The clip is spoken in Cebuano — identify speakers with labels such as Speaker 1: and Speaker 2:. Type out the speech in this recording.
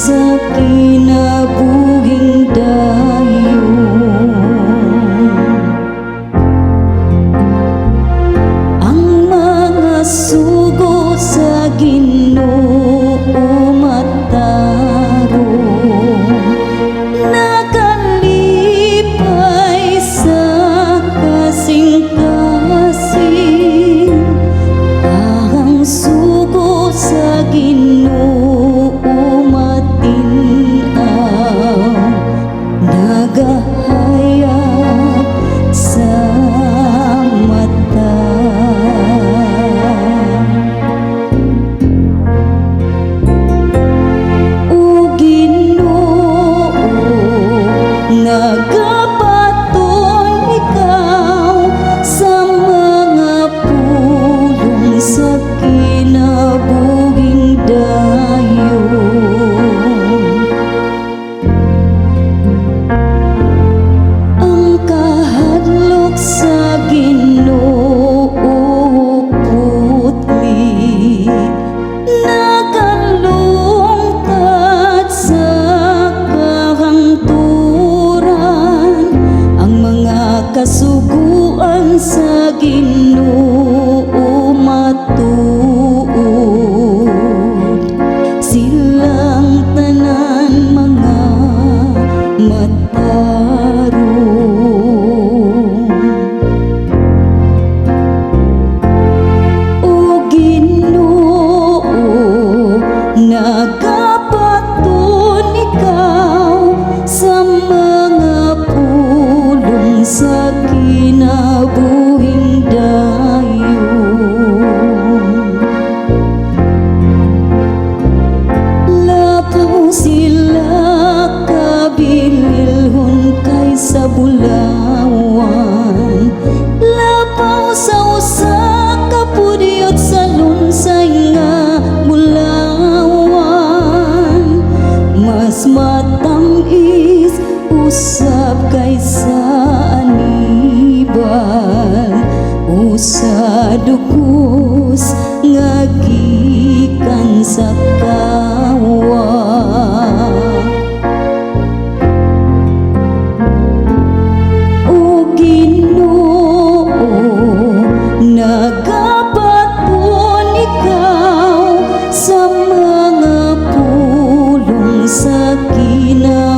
Speaker 1: sa kinabuhing dayon. Ang mga sugo sa Ginoo matarong, nakalipay sa kasing-kasing. Ang sugo sa Ginoo matin-aw, nagahayag sa mata. O Ginoo, nagabaton ikaw sa mga pulong sa kinabuhing dayon. Ang kahadlok sa Ginoo putli, nagalungtad sa kahangturan. Ang mga kasuguan sa Ginoo matuod, silang tanan mga matarong. O Ginoo, nagabaton ikaw sa mga pulong sa kinabuhing dayon. Lapaw sila kabililhon kaysa bulawan, lapaw sa usa ka pudyot sa lunsay nga bulawan. Mas matamis usab kaysa anibal o sa dukos nga gikan sa kawa. O Ginoo, nagabaton ikaw sa mga pulong sa kinabuhing.